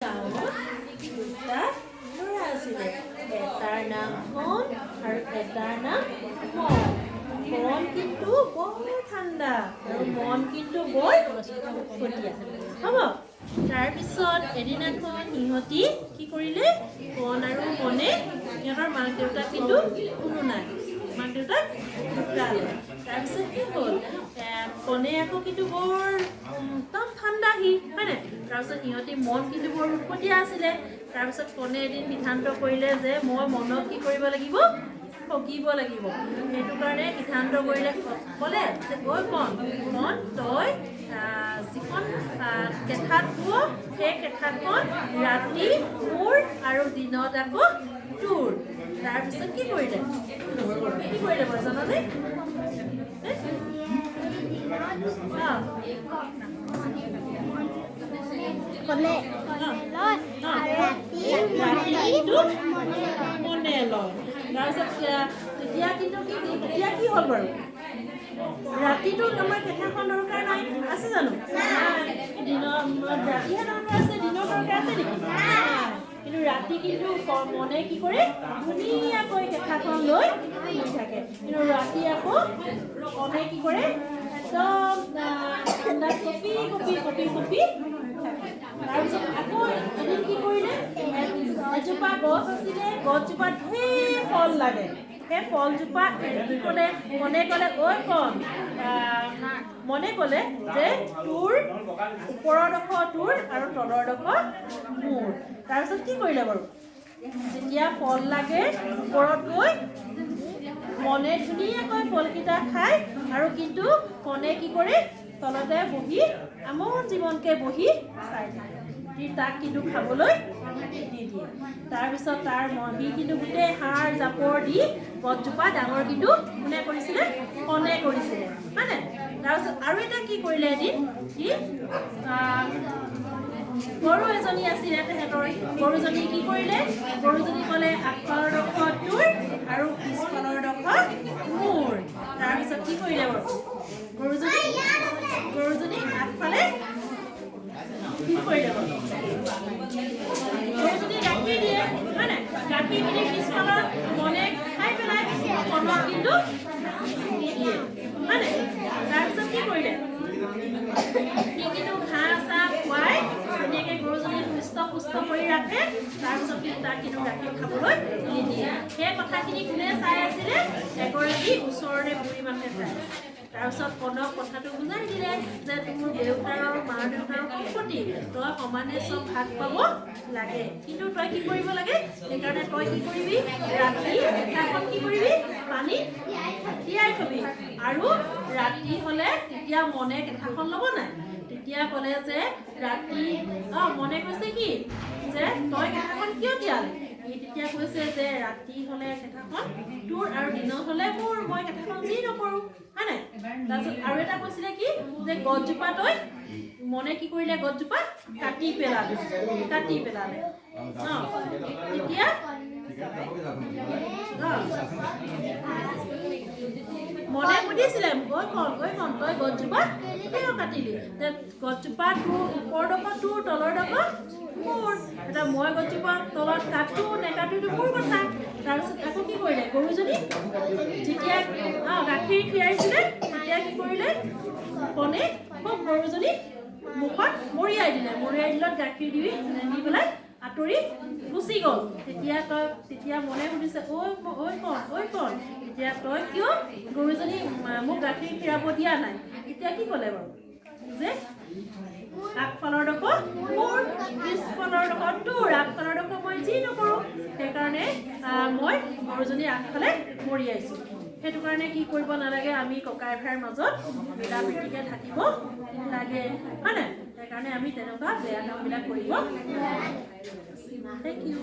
গাঁৱত দুটা ল'ৰা আছিলে। এটাৰ নাম কণ আৰু এটাৰ নাম মন। কণ কিন্তু বৰ ঠাণ্ডা আৰু মন কিন্তু বৰ উৎপতীয়া। হ'ব, তাৰপিছত এদিনাখন সিহঁতি কি কৰিলে? কণ আৰু মনে, সিহঁতৰ মাক দেউতাক কিন্তু কোনো নাই, মাক দেউতাক ঢুকালে। তাৰপিছত কি হ'ল? কণে আকৌ কিন্তু বৰ একদম ঠাণ্ডা সি, হয় নাই? তাৰপিছত সিহঁতি, মন কিন্তু বৰ উৎপতীয়া আছিলে। তাৰপিছত কণে এদিন সিদ্ধান্ত কৰিলে যে মই মনক কি কৰিব লাগিব? ঠগিব লাগিব। সেইটো কাৰণে সিদ্ধান্ত কৰিলে, ক'লে যে ঐ কণ, কণ, তই যিখন কেঁঠাত শুৱ, সেই কেঁঠাখন ৰাতি মোৰ আৰু দিনত আকৌ তোৰ। তাৰপিছত কি কৰিলে? কি কৰিলে বাৰু, জানানে? অঁ। কলে লয় আৰু ৰাতি ৰাতি কিন্তু মনে লয়। তাৰপিছত তেতিয়া কিন্তু কি, তেতিয়া কি হ'ল বাৰু? ৰাতিটো আমাৰ কেঁঠাখন দৰকাৰ নাই, আছে জানো? নাই। দিনৰ, ৰাতিহে দৰকাৰ আছে, দিনৰ দৰকাৰ আছে নেকি? নাই। কিন্তু ৰাতি কিন্তু মনে কি কৰে? ধুনীয়াকৈ কেঁঠাখন লৈ শুই থাকে। কিন্তু ৰাতি আকৌ কণে কি কৰে? একদম ঠাণ্ডাত কঁপি কঁপি কঁপি কঁপি থাকে। তাৰপিছত আকৌ এদিন কি কৰিলে? এজোপা গছ আছিলে, গছজোপাত ঢেৰ ফল লাগে। সেই ফলজোপা কি ক'লে? মনে ক'লে, ঐ কণ, মনে ক'লে যে তোৰ ওপৰৰ ডোখৰ তোৰ আৰু তলৰ ডোখৰ মোৰ। তাৰপিছত কি কৰিলে বাৰু? যেতিয়া ফল লাগে, ওপৰত গৈ মনে ধুনীয়াকৈ ফলকেইটা খায় আৰু কিন্তু কণে কি কৰে? তলতে বহি আমন জীৱনকে বহি চাই থাকে। সি তাক কিন্তু খাবলৈ নিদিয়ে। তাৰপিছত তাৰ সি কিন্তু গোটেই সাৰ জাপৰ দি গছজোপা ডাঙৰ কিন্তু কোনে কৰিছিলে? কণে কৰিছিলে, হয় নাই? তাৰপিছত আৰু এটা কি কৰিলে? এদিন কি, গৰু এজনী আছিলে তেহেঁতৰ। গৰুজনী কি কৰিলে? গৰুজনী ক'লে, আগফালৰ ডোখৰ তোৰ আৰু পিছফালৰ ডোখৰ মোৰ। তাৰপিছত কি কৰিলে বাৰু? গৰুজনী আগফালে কি কৰিলে বাৰু? গৰুজনী গাখীৰ দিয়ে, হয় নাই? গাখীৰখিনি পিছফালৰ মনে খাই পেলাই, কণক কিন্তু নিদিয়ে, হয় নাই? তাৰপিছত কি কৰিলে? সি কিন্তু ঘাঁহ চাহ খুৱাই ধুনীয়াকৈ গৰুজনী সুস্থ পুষ্ট কৰি ৰাখে। তাৰপিছত কিন্তু তাক কিন্তু গাখীৰ খাবলৈ নিদিয়ে। সেই কথাখিনি কোনে চাই আছিলে? এগৰাকী ওচৰৰে বুঢ়ী মানুহে চাই আছিলে। তাৰপিছত কণক কথাটো বুজাই দিলে যে তোৰ দেউতাৰৰ, মা দেউতাৰৰ সম্পত্তি, তই সমানে চব ভাগ পাব লাগে। কিন্তু তই কি কৰিব লাগে? সেইকাৰণে তই কি কৰিবি? ৰাতি কেঁঠাখন কি কৰিবি? পানীত তিয়াই থবি আৰু ৰাতি হ'লে তেতিয়া মনে কেঁঠাখন ল'ব নাই। তেতিয়া ক'লে যে ৰাতি, মনে কৈছে কি যে তই কেঁঠাখন কিয় তিয়ালি? সি তেতিয়া কৈছে যে ৰাতি হ'লে কেঁঠাখন তোৰ আৰু দিনত হ'লে মোৰ, মই কেঁঠাখন যি নকৰোঁ, হয় নাই? তাৰপিছত আৰু এটা কৈছিলে কি যে গছজোপা তই, মনে কি কৰিলে? গছজোপা কাটি পেলালে, কাটি পেলালে। তেতিয়া মনে সুধিছিলে, ঐ কণ, ঐ কণ, তই গছজোপা কিয় কাটিলি? যে গছজোপা তোৰ ওপৰ ডোখৰ তোৰ, তলৰ ডোখৰ মোৰ। এতিয়া মই গছজোপা তলত কাটো নেকাটো এইটো মোৰ কথা। তাৰপিছত আকৌ কি কৰিলে? গৰুজনী যেতিয়া গাখীৰ খীৰাইছিলে, তেতিয়া কি কৰিলে? কণে খুব গৰুজনী মুখত মৰিয়াই দিলে। মৰিয়াই দিলত গাখীৰ দি পেলাই আঁতৰি গুচি গ'ল। তেতিয়া তই, তেতিয়া মনে সুধিছে, ঐ ঐ কণ, ঐ কণ, তেতিয়া তই কিয় গৰুজনী মোক গাখীৰ খীৰাব দিয়া নাই? তেতিয়া কি ক'লে বাৰু যে আগফালৰ ডোখৰ মোৰ, পিছফালৰ ডোখৰ তোৰ, আগফালৰ ডোখৰ মই যি নকৰোঁ, সেইকাৰণে মই গৰুজনী আগফালে মৰিয়াইছোঁ। সেইটো কাৰণে কি কৰিব নালাগে? আমি ককাই ভাইৰ মাজত মিলা প্ৰীতিকে থাকিব লাগে, হয় নাই? সেইকাৰণে আমি তেনেকুৱা বেয়া কামবিলাক কৰিব। Thank U.